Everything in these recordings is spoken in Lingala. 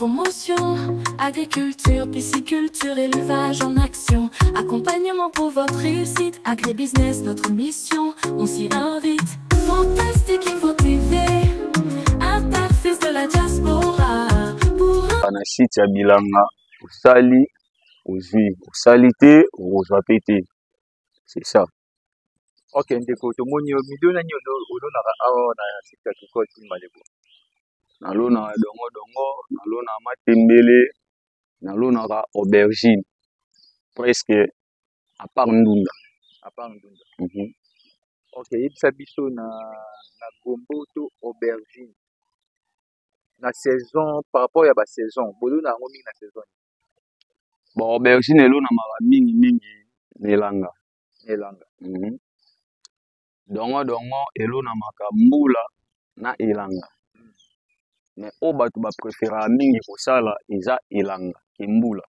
Promotion, agriculture, pisciculture, élevage en action. Accompagnement pour votre réussite, agribusiness, notre mission, on s'y invite. Fantastique Info TV, interface de la diaspora. Pour un Na site ya bilanga, osali, ozwi, osali te, okozwa pe te. C'est ça. Ok, ndeko, tomoni yo milio nani olonaka awa na site agricole Kin Malebo? Nalonaka dongo dongo, nalonaka matembele, nalonaka aubergine, presque à part ndunda. À part ndunda. Ok, yebisa biso na gombo to aubergine na saison, par rapport ya ba saison, bolona yango mingi na saison? Bon, aubergine elonamaka mingi mingi na elanga. Na elanga. Dongo dongo elonamaka mbula na elanga. Mais oyo bato ba préférera mingi kosala eza elanga ke mbula.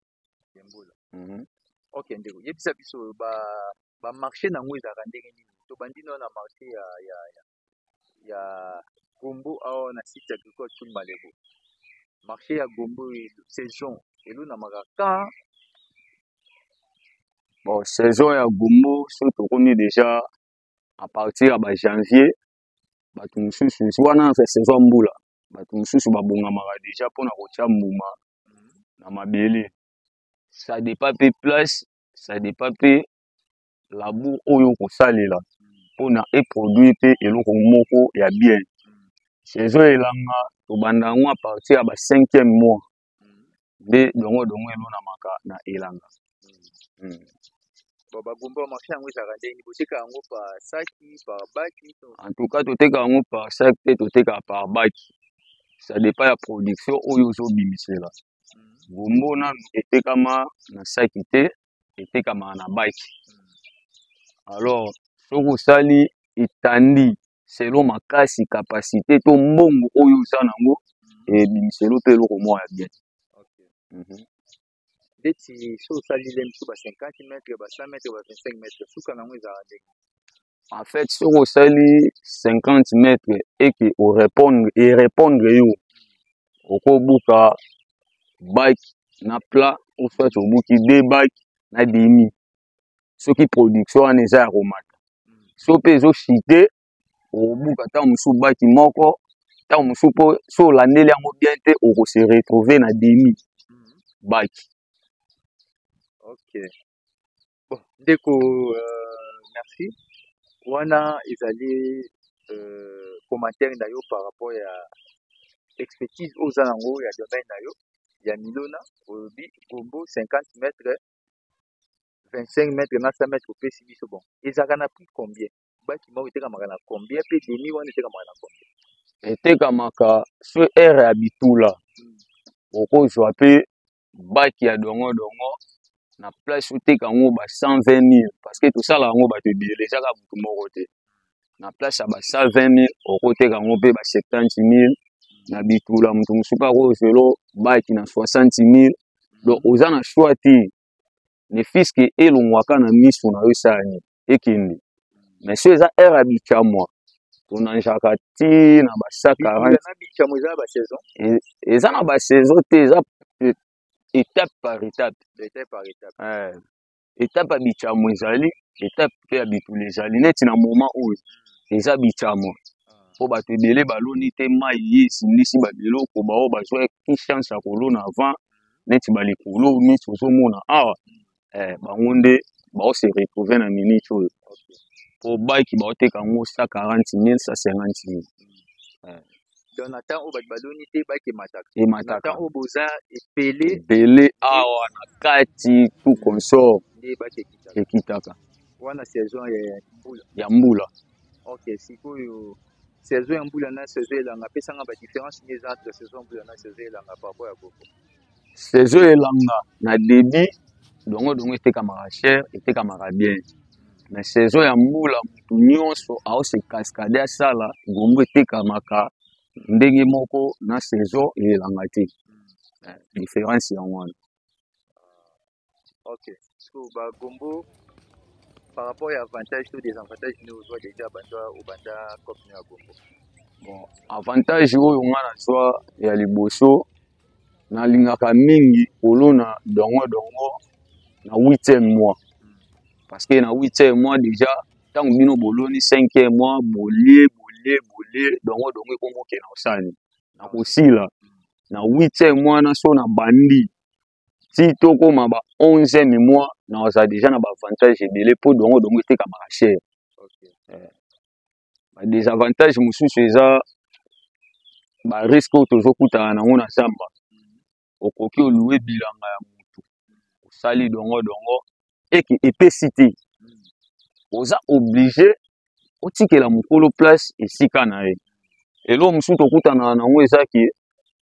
Ke mbula. Ok, ndeko, yebisa biso ba marché nango ezalaka ndenge nini? Tobandi nano na marché ya gombo awa na site agricole Kin Malebo. Marché ya gombo, saison elonamaka quand? Bon, saison ya gombo, soki tokomi déjà à partir ya ba janvier, bato mosusu wana saison ya mbula, bato mosusu babongamaka déjà mpona kotia mbuma na mabele. Ça dépend pe place, ça dépend pe labour oyo kosalela mpona eproduire pe eloko moko ya bien. Saison elanga tobanda yango à partir ya ba 5e mois nde dongo dongo elonamaka na elanga. Bon, bagombo ya marché yango ezalaka ndenge nini? Boteka yango par saki, par baki? En tout cas, toteka yango par sac te, toteka par baki. Ça dépend ya production oyo ozobimisela. Gombo nanu etekama na saki te, etekamaka na baki. Alors soki osali etandi selon makasi, capacité to mbongo oyo oza nango, ebimiselo mpe eloko moko ya bien. Ndeti so osali le mosusu ba 50 mètres, ba 100 mètres, ba 25 mètres, suka nango ezalaka ndenge? En fait, soki osali 50 mètres eke orépondre, erépondre yo, okobuka bac na plat ou soit obuki deux bac na demi, soki production wana eza ya komata. So mpe ezochite, okobuka ntango mosusu baki moko, ntango mosusu mpo so olandeli yango bien te, okose retrouver na demi baki. Ok, bon, ndeko, merci. Wana ezali commentaire na yo par rapport ya expertise oyo oza nango ya domaine na yo ya milona. Olobi gombo 50 mètres, 25 mètres na 100 mètres, opesi biso. Bon, ezalaka na prix combien? Baki moko etekamaka na combien, mpe demi wana etekamaka na combien? Etekamaka so ere ya bitula, okozwa mpe baki ya dongo dongo na place oteka yango ba 120 000, parce que tosala yango bato ebele, eza kaka motu moko te. Na place ya ba 120 000, okoteka yango mpe ba 70 000 na bitula. Moto mosusu mpe akozwelo baki na 60 000. Donc oza na choix te, ne fût-ce que elongwaka na miso na yo, esala nini, ekende. Mais so eza heure ya bicamwa, tonanjaka ti na ba 140. Na bicamwa eza na basaison? Eza na basaison te, eza étape par étape. Étape par étape. Étape ya bicamwa ezali, étape mpe ya bitula ezali. Neti na moment oyo eza bicamwa, mpo bato ebele baloni te, mai ye esindisi babiloko. Bao bazwaki chance ya kolona avant, neti balikolo, neti ozomona awa, bango nde baose retrouve na minute oyo, po baki baoteka yango 140 000, 150 000. Donc na temps oyo bato baloni te, baki emataka? Emataka. Na temps oyo boza ebele? Ebele awa na kati, tout consort. Nde baki ekitaka? Ekitaka. Wana saison ya mbula? Ya mbula. Ok, sikoyo saison ya mbula na saison elanga, apesanga badifférence nini eza entre saison ya mbula na saison elanga par rapport ya gombo? Saison elanga, na début, dongo dongo etekamaka cher, etekamaka bien. Mais saison ya mbula, motu nyonso aose cascade, asala gombo, etekamaka ndenge moko na saison elanga te. Différence yango wana. Ok, so bagombo, par rapport ya avantage to désavantage nini ozwa déjà banda obanda cope ya gombo? Bon, avantage oyo nga nazwa ya liboso, Nalingaka mingi kolona dongo dongo na 8e mois, parce que na 8e mois déjà, ntango bino boloni 5e mois, bolie bolie bolie, dongo dongo ekomoke na osani na kosila. Na 8e mois na so na bandi ti tokóma ba 11e mois, nakozala déjà na baavantage ebele, mpo dongo dongo etekamaka cher. Badésavantage mosusu eza barisque oyo tozokutana nango na zamba. Okoki olouer bilanga ya motu, osali dongo dongo, eke epesi te, oza obligé otikela mokolo place esika na ye. Eloko mosusu tokutanaka nango eza ke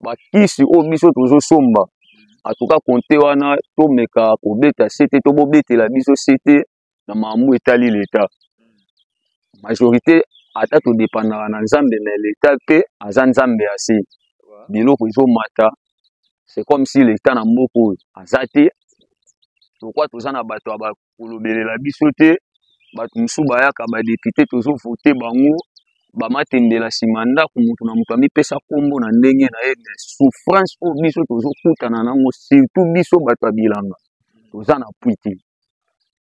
bakisi oyo biso tozosomba, atuka konte wana tomeka kobeta se te, to bobetela biso se te na makambo etali leta. Majorité, ata todépendaka na Nzambe, mais leta mpe aza Nzambe ya se. Biloko ezomata, c'est comme si leta na mboka oyo aza te. Lokwa toza na bato ya bakolobelela biso te, bato mosusu bayaka, badéputé tozovote bango, bamatembela nsima ndako, moto na moto amipesa nkombo na ndenge na ye. Mais souffrance oyo biso tozokutana nango, surtout biso bato ya bilanga, toza na appui te.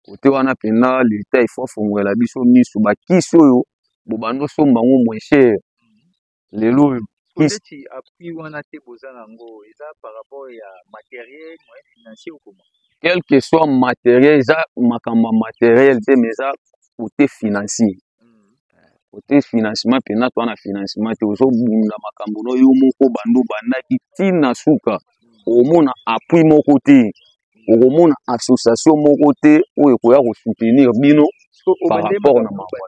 Kote wana mpenza, leta ifo afongolela biso miso. Bakisi oyo bobanda osomba yango moins cher, lelo oyo Neti appui wana te boza nango, eza par rapport ya matériel, moyen financier ou comment? Quel que soit matériel, eza makambo ya matériel te, mais eza côté financier. Côté financement mpenza, toza na financement te. Ozobunda makambo no yo moko, bando obandaki ntina suka, okomona appui moko te, okomona association moko te oyo ekoya kosoutenir bino par rapport na makambo.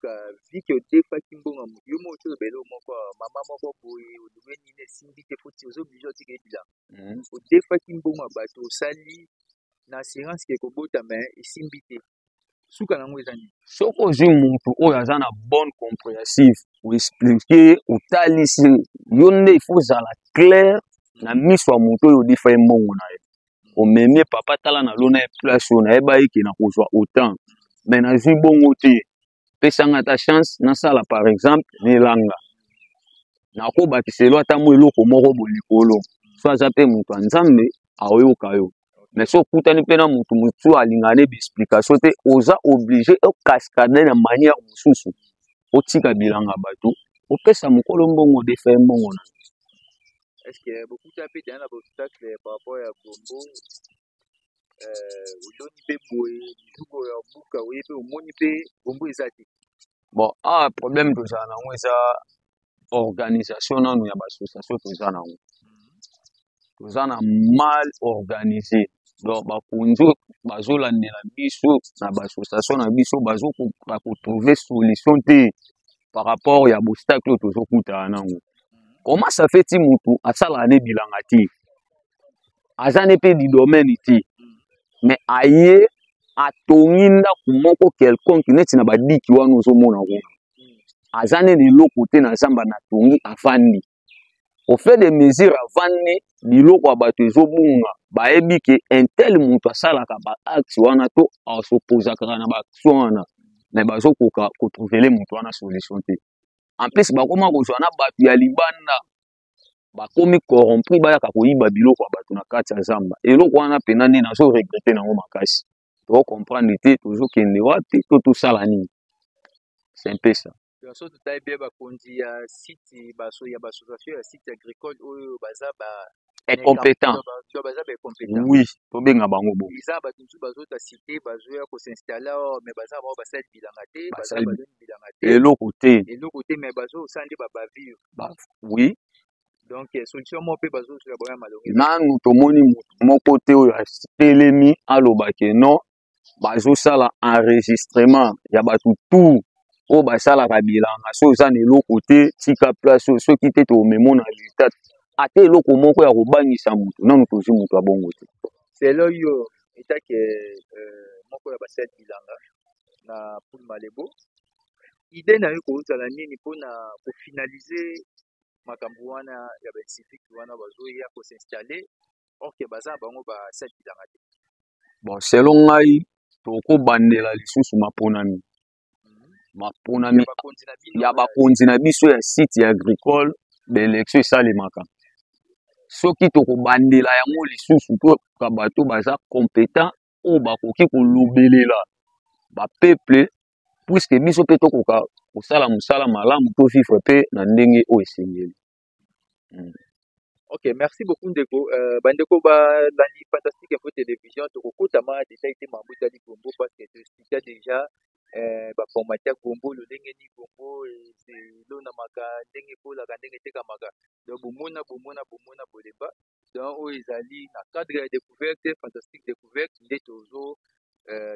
Vu que odefaki mbongo yo moko, toloba eloko moko, mama moko boye, olobi nini, esimbi te, foti oza obligé otika ye bilanga. Odefaki mbongo ya bato, osali na assurance ke kobota, mais esimbi te, suka nango eza nini? Soki ozwi motu oyo aza na bonne compréhensive, oexpliquer, otalisi yo nde il faut ozala clair na miso ya motu oyo odefa ye mbongo na ye. Omemi: "Papa, tala, nalona ye place oyo, nayeba ye ke na kozwa autant, mais nazwi bongo te. Pesanga ata chance nasala par exemple nelanga, nakobakisa elo ata mwa eloko moko bo likolo." So aza mpe moto ya Nzambe, aoyoka yo. Mais so okutani mpe na motu mosusu alingaka ne baexplication te, oza obligé ocascader na manière mosusu, otika bilanga bato, opesa mokolo mbongo, odefa ye mbongo na. Est ce que bokuta mpe deya na baobstacle par rapport ya bombo oloni mpe boye, bizuko ya buka, oye mpe omoni mpe bombo eza te? Bon, awa problème tozala nango eza organisation nanu ya baassociation. Toza nango, toza na mal organisé. Donc bakonzi bazolandela biso na baassociation na biso, bazokoka kotrouver solution te par rapport ya baobstacle oyo tozokutana nango. Comment ça fait ti motu asalaka ne bilanga te, aza ne mpe du domaine te, mais aye atongi ndako moko quelconque neti na badiki wana ozomona kuna, aza nene eloko te na zamba, natongi, afandi. Au fait de mesure avandi, biloko ya bato ezobunga. Bayebi ke un tel moto asalaka baacte wana to asopozaka na baaction wana, mais bazokoka kotrouver moto wana solution te. En plus, bakoma kozwa na bato ya libanda, bakomi corrompu, bayaka koyiba biloko ya bato na kati ya zamba. Eloko wana mpenza nde nazoregretter nango makasi. Tocomprendre te tozokende wapi to tosala nini. C'est un peu ça. So totali bien, bakonzi ya site ya baassociation ya site agricole oyo baza ba incompétent. Baza baincompétent. Oui, tobenga bango bongo. Eza bato mosusu bazota cité, bazoya kos'installer awa, mais baza bango basali bilanga te, baza baloni bilanga te. Eloko te. Eloko te, mais bazosala nde babavure. Oui. Donc solution moko mpe bazozwela bango ya malongi. Nanu tomoni motu moko te oyo atelemi aloba ke non, bazosala enregistrement ya bato tout oyo basalaka bilanga. So oza na eloko te, tika place oyo. Soki te, tomemo na leta. Ata eloko moko ya kobangisa motu, nanu tozwi moto ya bongo te. Selo yo etake moko ya basali bilanga na Pool Malebo, idée na yo kozala nini mpona kofinaliser makambo wana ya baincivique wana bazoya kos'installer, or ke baza na bango basali bilanga te? Bon, selon ngai, tokobandela lisusu maponami, maponami ya bakonzi na biso ya site ya agricole. Baélection esalemaka. Soki tokobandela yango lisusu, toyoka bato baza compétent oyo bakoki kolobelela bapeuple, puisque biso mpe tokoka kosala mosala malamu, to vivre mpe na ndenge oyo esengeli. Ok, merci beaucoup ndeko. Bandeko balandi Fantastique Info Télévision, tokokotama détail te mambo etali gombo, parce que toexplika déjà baformat ya gombo, lolenge nini gombo elonamaka, ndenge ekolaka, ndenge etekamaka. Donc bomona, bomona, bomona, bolemba. Donc oyo ezali na cadre ya découverte, Fantastique Découverte, nde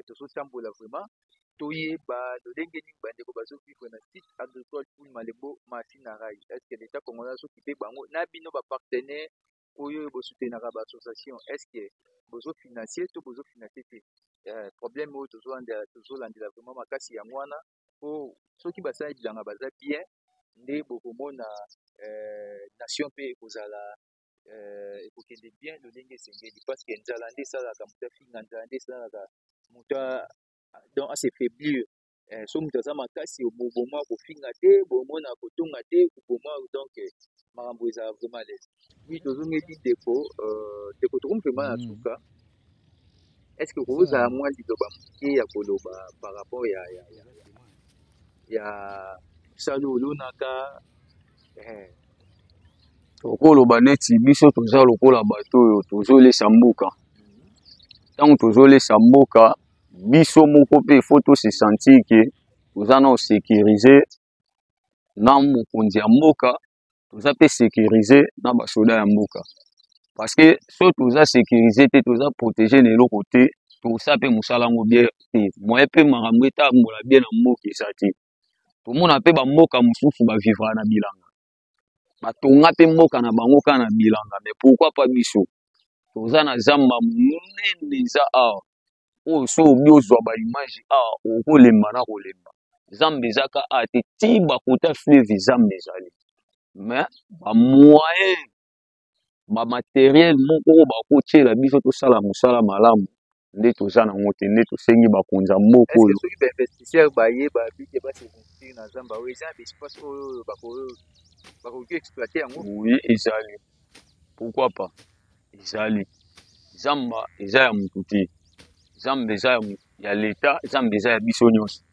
tozotambola vraiment, toyeba lolenge nini bandeko bazovivre na site agricole Pool Malebo Masina Rai. Est ce que l'État congolais azokipe bango? Na bino bapartenaire oyo bosoutenaka baassociation, est ce que bozofinancie to bozofinancie te? Problème oyo tozolandela vraiment makasi yango wana, po soki basali bilanga baza bien, nde bokomona nation mpe ekozala ekokende bien lolenge esengeli, parce que nzala nde esalaka moto afinga, nzala nde esalaka moto donc as'affaiblir. So moto aza makasi, boma kofinga te, bomona kotonga te, boma. Donc makambo ezala vraiment à l'aise. Oui, tozongeli ndeko. Ndeko, tokomi vraiment na suka. Est ce que kozala mwa liloba moke ya koloba par rapport ya mosala olonaka? Tokoloba neti biso toza lokola bato oyo tozolesa mboka. Ntango tozolesa mboka, biso moko mpe faut tose sentir ke toza na osécurise na mokonzi ya mboka, toza mpe sécurise na basoda ya mboka, parce que so toza sécurise te, toza protégé na eloko te, tosala mpe mosala yango bien te. Moyen mpe makambo etambola bien na mboka eza te. Tomona mpe bamboka mosusu bavivra na bilanga, batonga mpe mboka na bango kaka na bilanga. Mais pourquoi pas biso? Toza na zamba monene eza awa oyo. So obi ozwa baimage awa, okolemba na kolemba. Zamba eza ka awa te, ti bakota fleuve, zamba ezali. Mais bamoyen, bamatériel moko oyo bakotiela biso tosala mosala malamu nde toza nango te. Nde tosengi bakonzi ya mboka oyo. Soki bainvestisseur baye, babike bas'investir na zamba oyo, eza na baespace oyo bakoki exploiter yango? Oui, ezali. Pourquoi pas? Ezali. Zamba eza ya motu te, zamba eza ya leta, zamba eza ya biso nyonso.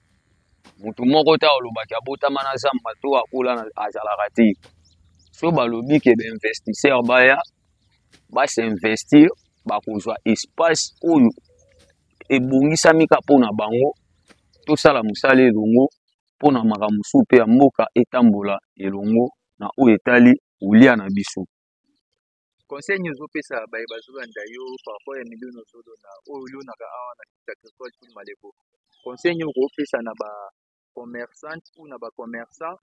Motu moko te alobaki abotama na zamba to akola azalaka te. So balobi ke bainvestisseur baya bas'investir, bakozwa espace oyo ebongisami ka mpona bango. Tosala mosala elongo mpona makambo mosusu mpe ya mboka etambola elongo na oyo etali kolia na biso. Conseil nini ozopesa baye bazolanda yo par rapport ya miliono ozolona, oyo olonaka awa na site agricole Pool Malebo? Conseil nini okopesa na bacommerçante ou na bacommerçant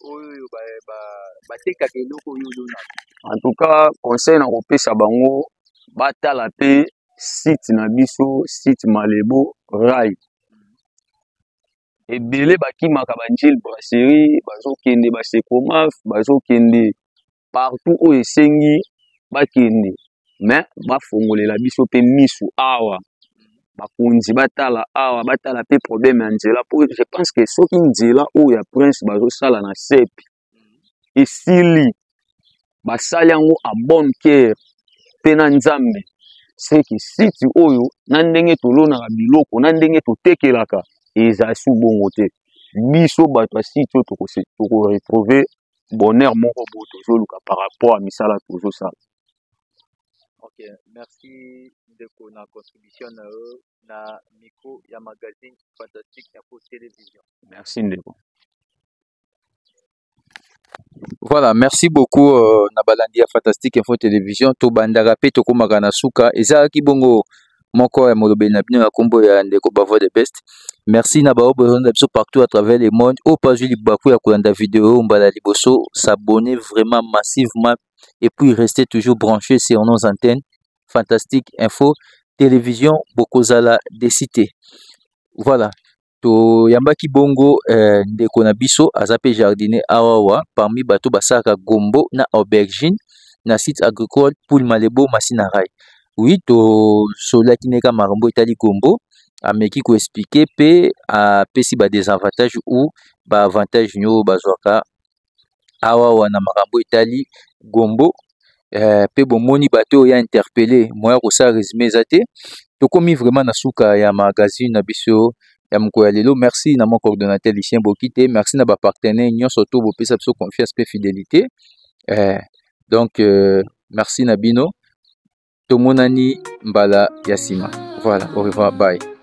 oyo batekaka eloko oyo olonaka? En tout cas, conseil na kopesa bango, batala mpe site na biso, site Malebo Rai. Ebele bakimaka banjile brasserie, bazokende basekomaf, bazokende partout oyo esengi bakende, mais bafongolela biso mpe misu awa. Bakonzi batala awa, batala mpe problème ya nzela, po je pense que soki nzela oyo ya prince bazosala na sepi esili, basali yango a bonne cœur mpe na Nzambe, seke site oyo, na ndenge tolonaka biloko, na ndenge totekelaka, ezala su bongo te. Biso bato ya site oyo tokoretrouve bonheur moko boye tozoluka par rapport ya misala tozosala. Ok, merci ndeko na contribution na yo na micro ya magazine Fantastique Info Télévision. Merci ndeko. Voilà, merci beaucoup na balandi ya Fantastique Info Télévision. Tobandaka pe tokomaka na suka. Ezalaki bongo moko ya molobeli na bino ya kombo ya ndeko Bavo the Best. Merci na bao bozolanda biso partout à travers le monde. Oyo bazwi libaku ya kolanda vidéo mbala liboso, s'abonner vraiment massivement et puis rester toujours branché sur nos antennes Fantastique Info Télévision, bokozala décité. Voilà. Toyambaki bongo ndeko na biso aza mpe jardinier awawa, parmi bato basalaka gombo na aubergine na site agricole Poul Malebo Masina Rai. Oui, tosololaki ndeka makambo etali gombo, ameki koexplike mpe apesi badesavantage ou baavantage nyo bazwaka awawa na makambo etali gombo. Mpe bomoni bato oyo ya interpelle, moyen ya kosala résumé eza te. Tokomi vraiment na suka ya magazine na biso ya mokolo ya lelo. Merci na mon coordonnateur Lucien Bokite, merci na bapartenaire nyonso to bopesa biso confiance mpe fidélité. Donc merci na bino, tomonani mbala ya nsima. Voilà, au revoir, bye.